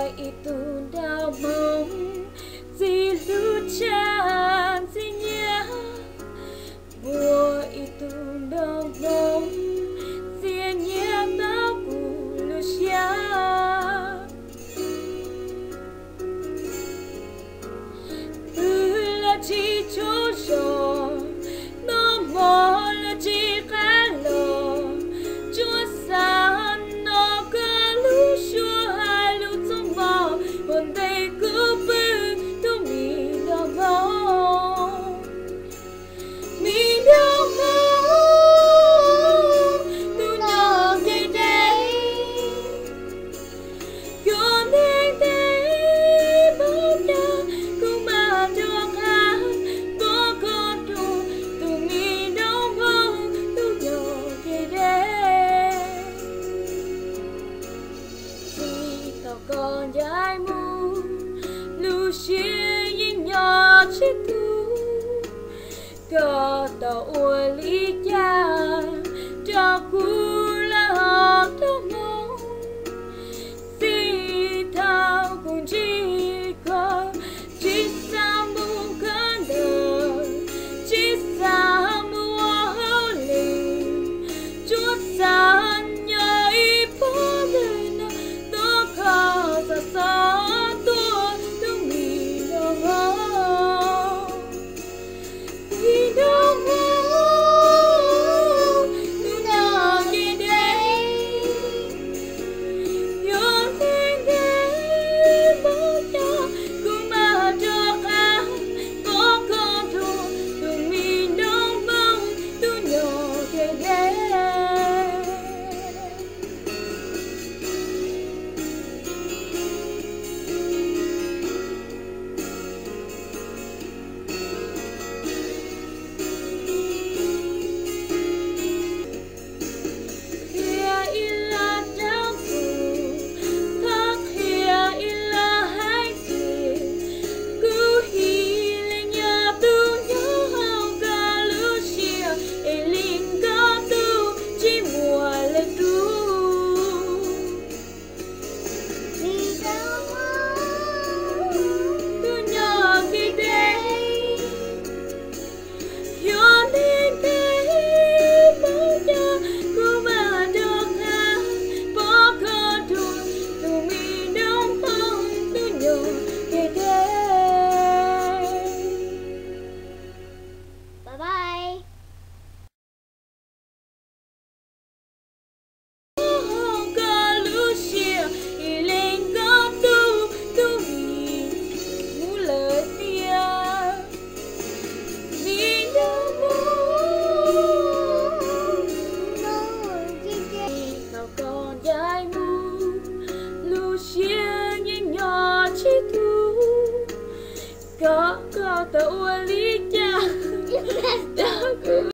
Ib tug nraug Hmoob txiv hlub tshaj txiv nyiam, muaj ib tug nraug Hmoob txiv nyiam tau kuv lub siab. Twb los tsis tshua zoo, noj mov los tsis qab los, tsuas xav nrog koj lub suab hais lus txog mog, ua ntej kuv pw tus me nraug Hmoob. Me nraug Hmoob, tus nyob kev deb, yuav ntev ntev npaum cas kuv mam rov qab pom koj dua, tus me nraug Hmoob, tus nyob kev deb. Txij thaum koj ncaim mus, lub siab yeej nyob tsis tu. Koj tau ua li cas rau kuv los rau Hmoob? Txij thaum kuv ntsib koj, tsis xav mus kawm ntawv, tsis xav mus ua hauj lwm, tsuas xav nyob ib puag ntawm no, tos koj txog xov tuaj, tus me nraug Hmoob. Me nraug Hmoob, tus nyob kev deb, yuav ntev ntev npaum cas kuv mam rov qab pom koj dua, tus me nraug Hmoob, tus nyob kev deb. Qhia ib los rau kuv, thov qhia ib los hais tias kuv ib leeg yog tus nyob hauv koj lub siab, es li koj tus tsis muaj lwm tus. Tus nyob kev deb, yuav ntev ntev npaum cas kuv mam rov qab pom koj dua, tus me nraug Hmoob, tus nyob kev deb. Bye bye. Hauv koj lub siab, ib leeg koj tus, tus me mus lawm tiag. Me nraug Hmoob, thaum koj ncaim mus, lub siab yeej nyob tsis tu. Koj, koj tau ua li cas rau kuv?